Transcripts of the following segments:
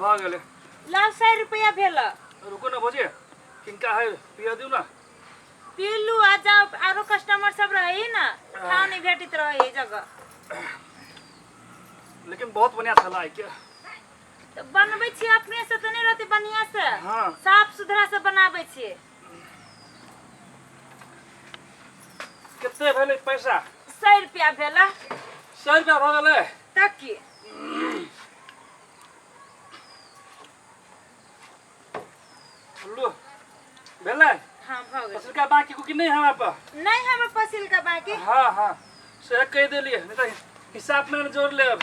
भऽ गेलै। लाउ 100 रुपया भेल। रुको ना भौजी, किनका है पिया दिउ ना। पीलू आ जाओ, आरो कस्टमर सब रहे ना, ठाव नहीं भेटित रहे जगह। लेकिन बहुत बढ़िया छला आइ के। तऽ बनबै छियै अपने से तऽ नहीं रहते बढ़िया से। हाँ। साफ सुथरा से बनाबै छियै। कते भेलै पैसा? 100 रुपया भेल। 100 रुपया भऽ गेलै? तऽ की लू भेलै? हाँ भऽ गेल। पसिलका बाकी कि नहि हमरा पर? नहीं हमरा पसिलका बाकी। हाँ हाँ से कहि देलियै, नहीं तऽ हिसाब में जोड़ लेब।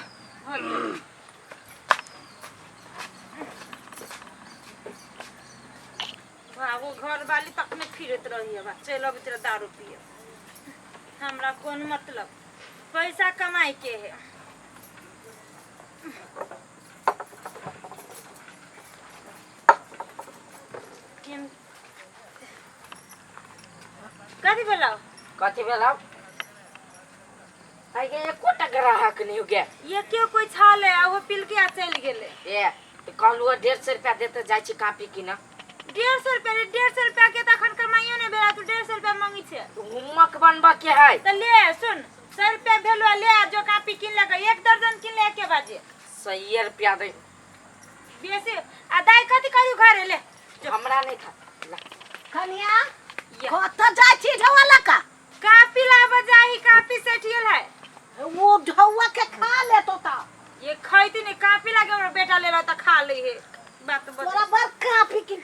भऽ गेल। भागो घर वाली तखने फिरैत रही है, चलि अबैत रहे दारू पिए। हमरा कोन मतलब, पैसा कमाई के है। कथी भेलौ? कथी भेलौ? आइ गे एकोटा ग्राहक नहि हो गया। ये क्यों कोई छल है, आ वो पिल के आ चलि गेलै। ए तऽ कहलहुँ 150 रुपया देते जाइ छी कापी किनऽ। 150 रुपया रे, 150 रुपया के तऽ अखन कमाइयो नहि भेल, तू 150 रुपया मंगी छे। होमवर्क बनबऽ के है। तऽ ले सुन, 100 रुपया भेलो, ले आ जो कापी किन लगे, 1 दर्जन किन ले के बाजे। 100 रुपया दे। बेसी आ दाई कथी करियो घरे ले। हमरा नहीं खा। ला। कनिया कतऽ जाइ छी ढौआ लऽ कऽ? कापी लाबऽ जाही, कापी सेठियल है। वो ढौआ के खा लेतो तऽ। ये खैती नहीं, कापी लागे हमरा बेटा लेला तऽ खा ले हे। बात बता। तोरा बड़ कापी किन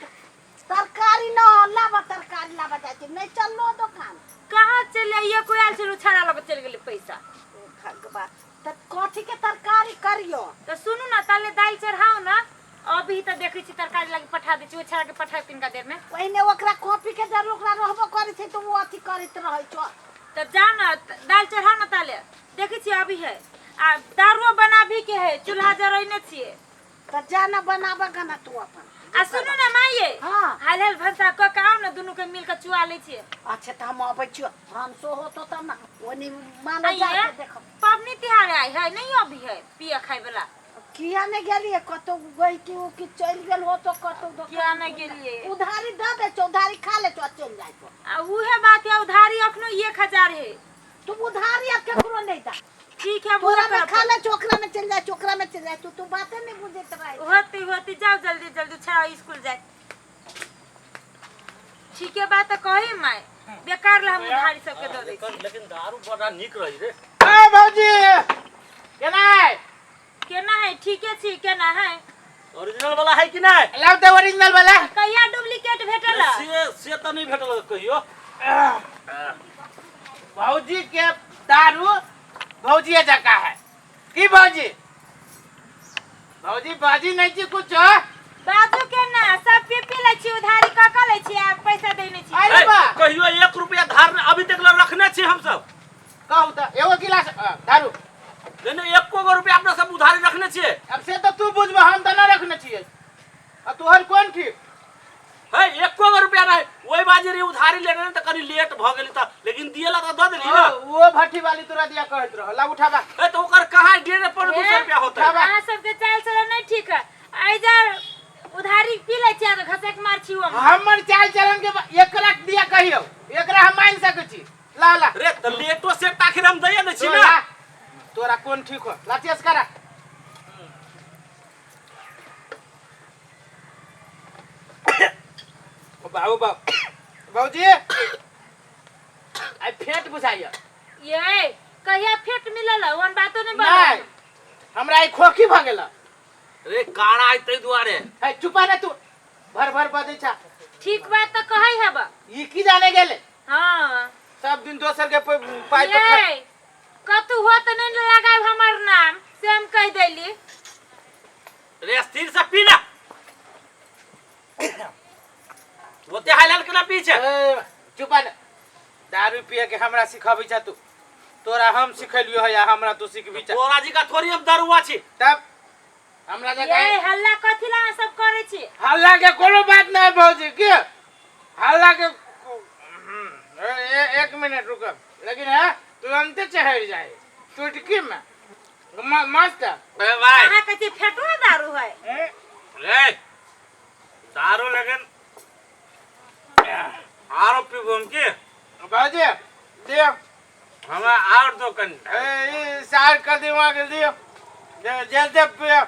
तरकारी न लाबऽ, तरकारी लाबऽ जाइ छी, नहीं चललो दोकान। कहाँ चलि आइयो, कोई आयल छलू छाड़ा लाबऽ चलि गेलै पैसा। ओ भगवान, तऽ कथी के तरकारी करियो? तऽ सुनू ना, ताले दालि चढ़ाओ ना, अभी तऽ देखै छी तरकारी लागी पठा दै छी, ओ छाड़ा के पठाय तिनका देर में। पहिने ओकरा कॉपी के जर ओकरा रहबो करै छै तऽ ओ अथी करैत रहै छौ। तऽ जा ना, दालि चढ़ाओ ना, ताले देखै छी अभी है। आ दारुओ बनाबी के है, चूल्हा जरैने छियै। तऽ जा ना बनाबऽ गना तू अपन। आ सुनू ना माइये, हाँ। हाल हाल भनसा कऽ के आउ ना, दुनू के मिल के चुआ लै छियै। अच्छा तऽ हम अबै छियौ, भानसो होतो तब ना, ओनी मानो आइये, जा के देखब। पबनी तिहार आइ है, नहीं अभी है पिए खाय वाला। किया नहीं गेलियै? कतौ गई कि ओ कि चलि गेल होतो कतौ दोकान। किया नहीं गेलियै? उधारी दऽ दै छौ, उधारी खा ले छौ, चलि जाइ छौ। आ उहे बात है, उधारी अखनो 1000 है। तू उधारी आब केकरो नहीं दा। ठीक है, तोरा बुझे में खा ले छौ, ओकरा में चलि जाइ छौ, ओकरा में चलि जाइ छौ, तू बाते नहीं बुझैत रहै। होती होती जाओ जल्दी जल्दी, छड़ा स्कूल जाए। ठीक है बात कही माय, बेकार ला हम उधारी सबके दऽ दै छी। लेकिन दारू बड़ा नीक रही रे। ए भौजी केना है? केना है? ठीके छी, केना है? ओरिजिनल वाला है कि नहीं? लाउ तऽ ओरिजिनल वाला। कहिया डुप्लीकेट भेटल? से तऽ नहीं भेटल कहियो। भौजी के दारू भौजिए जका है की भौजी? भौजी बाजी नहीं छी कुछ? बाजू के ना, सब पी पी लै छी, उधारी कऽ कऽ लै छी आ पैसा दै नै छी। अरे बा कहियो 1 रुपया धार अभी तक ल रखने छी हम सब। कहू तऽ एगो गिलास दारू। नहीं नहीं, एको गो रुपया अपना सब उधारी रखने छियै। अब से तऽ तू बुझबह, हम तऽ ना रखने छियै। आ तोहर कोन ठीक? है एको गो रुपया नहीं, ओहि बाजी रे उधारी लेने ने तऽ कनी लेट भऽ गेली तऽ, लेकिन दिएला तऽ दऽ देली ना। ओ भट्ठी वाली तोरा दिया कहैत रह, ला उठाबा। ए तऽ ओकर कहाँ डेढ़ पौने दू सौ रुपया होतै। उठाबा। अहाँ सबके चाल चलन नहीं ठीक है, आइ जा उधारी पी लै छी आ घसक मार छी हम। हमर चाल चलन के एकरा दिया कहियो, एकरा हम मान सकै छी। ला ला रे तऽ लेटो सेट तऽ आखिर हम दैए दै छी ना। ला, तोरा कोन ठीक हो, ला चेस करा। बाबू बाबू बाबूजी आई फेंट बुझाइया। ये कहिया फेंट मिलल है? ओहन बातो नहीं बनल। नहीं, हमरा ई खोखी भ गेल। रे काड़ा है तै दुआरे। है चुपा ने तू, भर भर बजै छा। ठीक बात तो कहै हब। ई की जाने गेले? हाँ। सब दिन दोसर के पाइ पर ये कतू हो त नहीं लगाब हमर नाम, से हम कह देली। रे स्थिर से पी ना, ओते हाल हाल केना पी छे? ए, चुपा ने, दारू पिए के हमरा सिखबै छा तू? तोरा हम सिखेलियो है या हमरा तू सिखबी छा? तोरा जी का थोड़ी हम दारुआ छी। तब हमरा जका ये हल्ला कथी ला अहाँ सब करै छी? हल्ला के कोनो बात नहीं भौजी, के हल्ला के एक मिनट रुक, लेकिन है तुरंते चढ़ जाए चुटकी में। मस्त है। ए भाई। अहाँ कहै छी फेटुआ दारू है। ए? रे दारू लेकिन आरो पीबो हम के भौजी दियो हमरा आर दो कनी ए ई सार कदीमा के दियो जल्दी पियो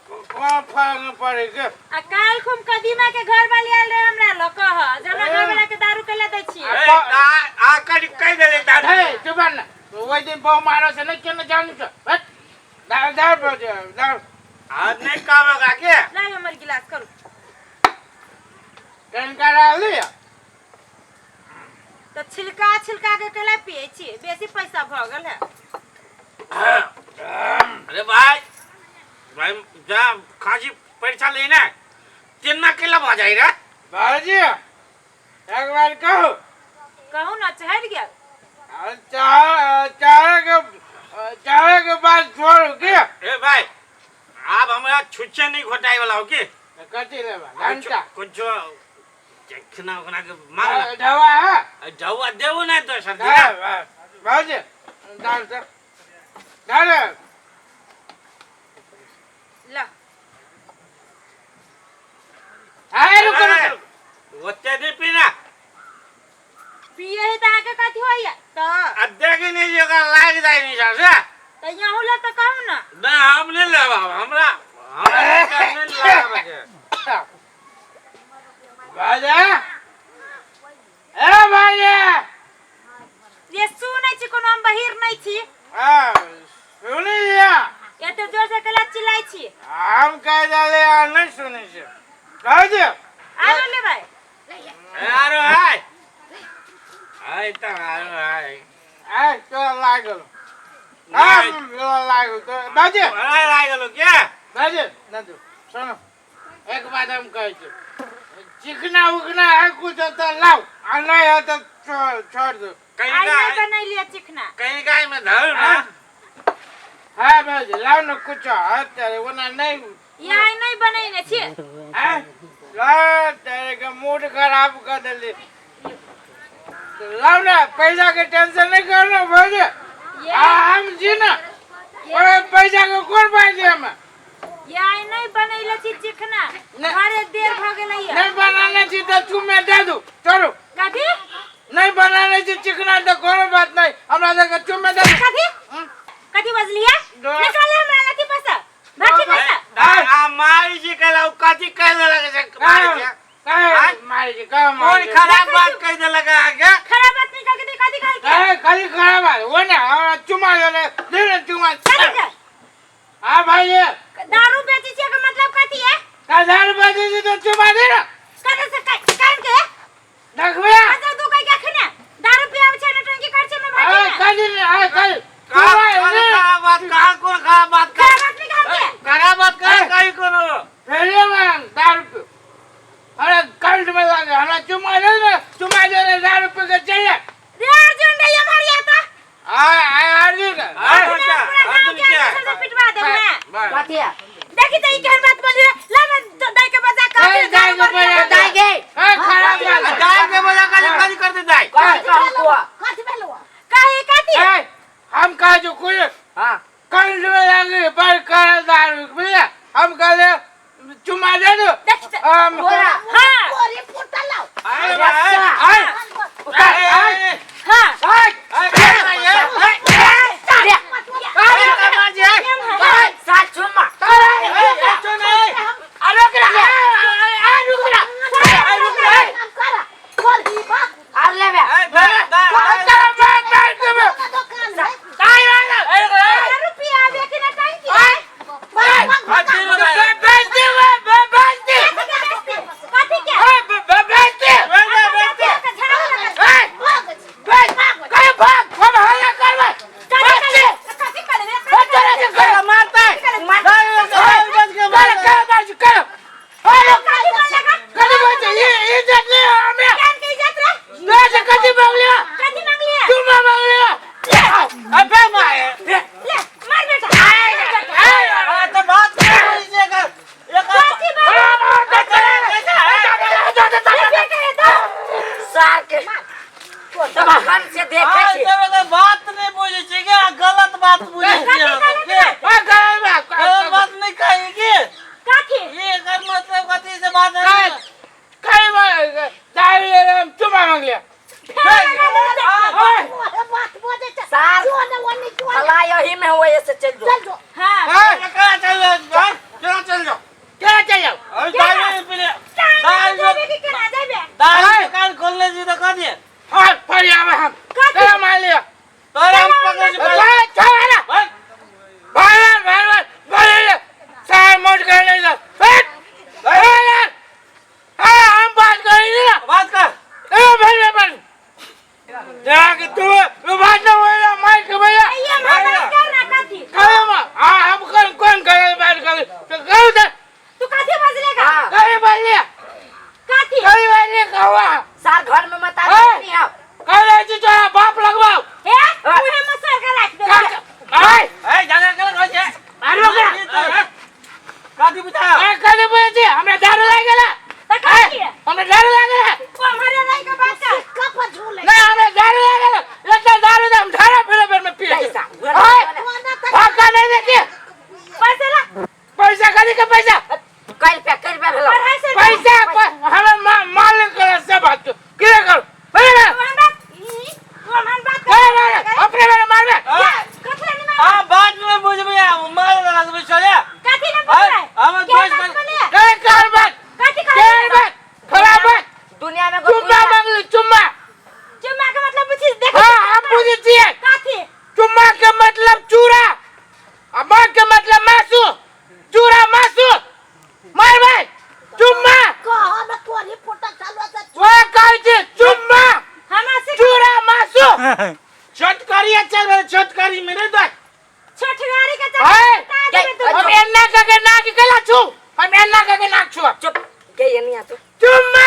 कोन फर्क नहीं पड़े के आ काल खुम कदीमा के घर वाली आयल रहे हमरा ल कह जे हमरा घर वाला के दारू के ला दै छियै ए, आ आ कनी कहि देले दारू हे चुप ना ओहि दिन बहु मारो से नहीं केने जानू छ हट दारू दारू भौजी दारू आज नहीं काबा के लाब हमर गिलास करू कनका डाल दिया तऽ छिलका छिलका के केला पियै छियै बेसी पैसा भऽ गेल है अरे भाई भाई जा खांसी परीक्षा लेना तेना केला भऽ जाइ रे भाजी एक बार कहू कहू ने चढ़ि गेल चाह चाहे के चाहे के बात छोड़ू के ए भाई आब हमरा छुच्छे नहीं घोटाई वाला हो के कथी लेबा घंटा कुछ चखना उखना के मांग दवा है जवा देबो ना तो सर भाजी दाल से दाल ल अरे रुको रुको ओते नहीं पीना पिए है तऽ अहाँके कथी होइया तऽ आ देखी नहीं जे ओकरा लागि जाइ नहीं सर से तऽ यहूँ लए तऽ कहू ने नहीं हम नहीं लेब आब, हमरा हमरा नहीं लगाबे के भाजी ए भाजी ये सुनै छी कोनो हम बहिर नहि छी हाँ सुनी लिया एते जोर से केला चिल्लाइ छी हम कह डाले आ नहीं सुनी से भाजी आरो लेबै ए, आरो आय आय तऽ आरो आय ए तोरा लागल हाँ तोरा लागल तो भाजी अरे लागि गेलो के भाजी नंदू सुनो एक बात हम कहै छी चिकना उकना है कुछ तो लाओ आ नहीं है तो छोड़ छोड़ दो कहीं आइ का नहि बनैलियै चिकना कहीं का में धर ना हाँ भाजी लाओ ना कुछ है तेरे वो ना नहीं ये आइ नहि बनैने छियै हैं ला तेरे के मूड खराब कर देली लाओ ना पैसा के टेंशन नहीं करना भाजी ये आ हम जी ना और पैसा के कौन पाई हम ये आइ नहि बनैले छी चिकना नहि। घरे देर भऽ गेलैया नहीं बनाने छी तो तू मैं दे दू चलो कथी नहीं बनाने छी चिकना तो कोनो बात नहीं हमरा सबके चुम्मे दे दू कथी कथी बजलियै निकाले हमरा लथी पैसा भागी पैसा आ मारी जी कहला उ कथी कह देलक से मारी जी काहे मारी जी काहे कौन मारी जी? खराब बात कह देलक आगे खराब बात निकाल के दे कथी कहल के काहे खाली खराब बात वो ना हमरा चुमा दे दे ना चुमा कथी के हाँ भाई ये दारू बेचै छियै के मतलब कथी है हजार बजे से तो चुमा दे ना कथी से कान के देखबे अच्छा तू कह के अखने दारू पियाबै छै नौटंकी करै छै हमर अरे भाटी ने कल अरे कल कहाँ कौन खराब बात कहाँ कौन खराब बात कर खराब बात निकाल के खराब बात कर कहीं कोनो पहले मैं दारू पी अरे कंठ में लगे हमरा चुमा दे ना चुमा दे ना दारू पी के चल जा रे अर्जुन रे ये मारिया ता आ आ अर्जुन अर्जुन पूरा क्या गांव अर्जुन के क्या आदमी सबसे पिटवा देब ना कथी है देखी त ई केहन बात बोली रे ला ना दाई के बजा का ए, दाई के बजा, दाई गे खराब बात दाई के बजा काली काली कर दे दाई कथी कहू तू कथी भेलौ काहे कथी ए, हम कहा जो कोई हां कंठ में लगे पर कर दारू बुझले हम कहले चुमा दे दो देख त- हम तोरा हां कोरी फुटल लाओ अरे भाई आय अरे आय हां आय सात चुम्मा काम करा कोरी बा आर लेबे दुकान है दारू पियाबे कि ना टंकी कथी के कथी करे कान के इज्जत रे कथी मांगलिए ले मार बेटा कथी बात सार के तब हम से देखे छी बात नहीं बुझे छी के गलत बात बुझे छी कथी गलत बात? गलत बात नहीं कही के काथी ये एकर मतलब कथी से बात काय काय दारू लेले, हम चुमा मांगलिया ओहे बात बोले छै सार। जो ने ओने जो ने भलाई यही में हुआ ऐसे चल जो चल जो हाँ केना चल जाओ केना चल जाओ केना चल जाओ अभी दारू नहीं पीले दारू जाबे कि केना जाबे दारू दुकान खोलने जी तो कह दिए और फरी आवे हम केना मान लिया तोरा हम पकड़ के चल चल ना भाग भाई भाई भाई भाई सार मोट कर ले जा बैठ यार हाँ हम बात करेंगे ना बात कर ए भाई भाई जाके तू तू बात ना होएगा माइक भैया ये हम बात कर ना काथी कहो मां हाँ हम कौन कौन करे बात करे तो कहो तो तू काथी बजलेगा हाँ कहीं बोलिए काथी कहीं बोलिए कहो सार घर में मत आ ए! नहीं आओ कहो जी तोरा बाप लगवाओ ए मुहे में सर के राख दे आय ए जाने कर कह छे मारो करा कादी बुझाया ए कहीं बोले जी हमरा दारू लाग गेला त काथी हमरा दारू लाग गेला तू हमारे राई के बात कर सिक्का पर झूले नहीं हमरा दारू लाग गेला इतना दारू दे हम धारा फिरे फिर में पिए पैसा आय ओना त फाका नहीं देती पैसा ला पैसा कहीं के पैसा कल रुपया कल रुपया भेलो अढ़ाई सौ पैसा हमें मालिक करे से बात क्लियर करो अरे तू हम बात ई, तू हम बात अरे कर अरे अपने मेरे मारबे कथी नहीं मार हां बाद में बुझबे मार लगा दे चले काथी ना बोल रहा है हम क्या दोस्त बात बोले अरे कार बात काथी कार कर बात खराब बात दुनिया में चुम्मा मांगली चुम्मा चुम्मा का मतलब पूछी देख हाँ हम पूछे छिए काथी चुम्मा के मतलब चूरा आ माँ के मतलब मासू चूरा मासू मार भाई चुम्मा कह न तोरी फोटा चालू আছে वो कहै छै चुम्मा हमरा से चूरा मासू छोटकरी अच्छा छोटकरी मेरे दो छोटगारी के हाय चल बता देबे तू हम एन्ना कके नाक गेला छु हम एन्ना कके नाक छु चुप गे ये नहीं आ तो चुम्मा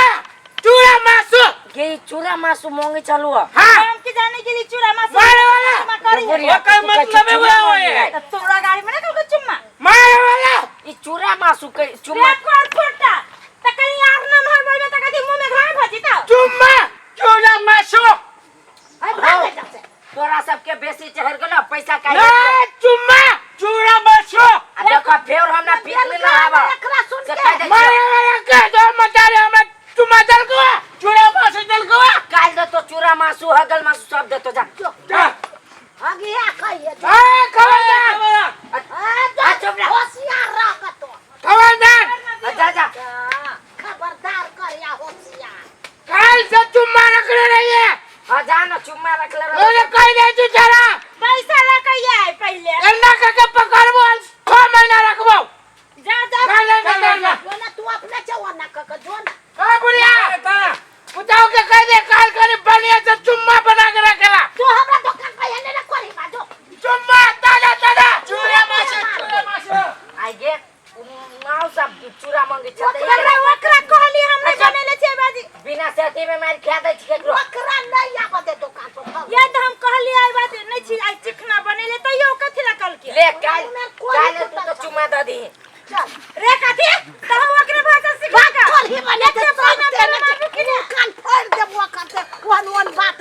चूरा मासू गे चूरा मासू मोंगे चालू है हाँ हम के जाने के लिए चूड़ा मासू मारे वाला। चुम्मा करी है। ओकर मतलब है वह है त तोरा गाड़ी में ना कल चुम्मा मारे वाला ई चूरा मासू के चुम्मा रे कोर फोटा त कहीं यार ना मार बोलबे त कथी मुंह में घाम भजी त चुम्मा चूड़ा मासू अरे भाग जा से तोरा सबके बेसी चढ़ गेलो पैसा का ना चुम्मा चूड़ा मासू आ देखो फेर हमरा पीठ में ना आवा एकरा सुन से के कह दे मारे वाला कह दो मतारे हमरा चुम्मा दल को चूड़ा मासू दल को काल दे तो चूरा मासू हगल मासू सब दे तो जा अगिया कहिए ए खबरदार आ आ, चुप रह। होशियार रह तो खबरदार आ, जा जा खबरदार करिया होशियार काल से चुम्मा रखने रही है हाँ जा ना चुम्मा रख ले मैंने कह दे तू जरा पैसा ला के आए पहले एन्ना करके पकड़बो 6 महीना रखबो जा जा चल चल चल जो ना तू अपने चौना क के जो ना ए बुढ़िया बताओ के कह दे काल करे बढ़िया से चुम्मा बना के रखेला तू हमरा दुकान पे एने ना करी बाजो चुम्मा ताजा ताजा चूड़ा मासू चूड़ा मासू आई गे माउ सब चूरा मंगे छते ओकरा ओकरा कहली हम नहीं बनेले छे बाजी बिना सेती में मार खा दे छी केकरो ओकरा नहीं आबे दे दुकान पर भाग। या त हम कहली आई बात नहीं छी आई चिकना बनेले तैयो कथी ला कल के ले काल कोई काल तू तो चुम्मा दे दी चल रे कथी त हम ओकरे भाषा सिखा का करी बने ते सब तेरे दुकान फोड़ देबो करते वन वन बात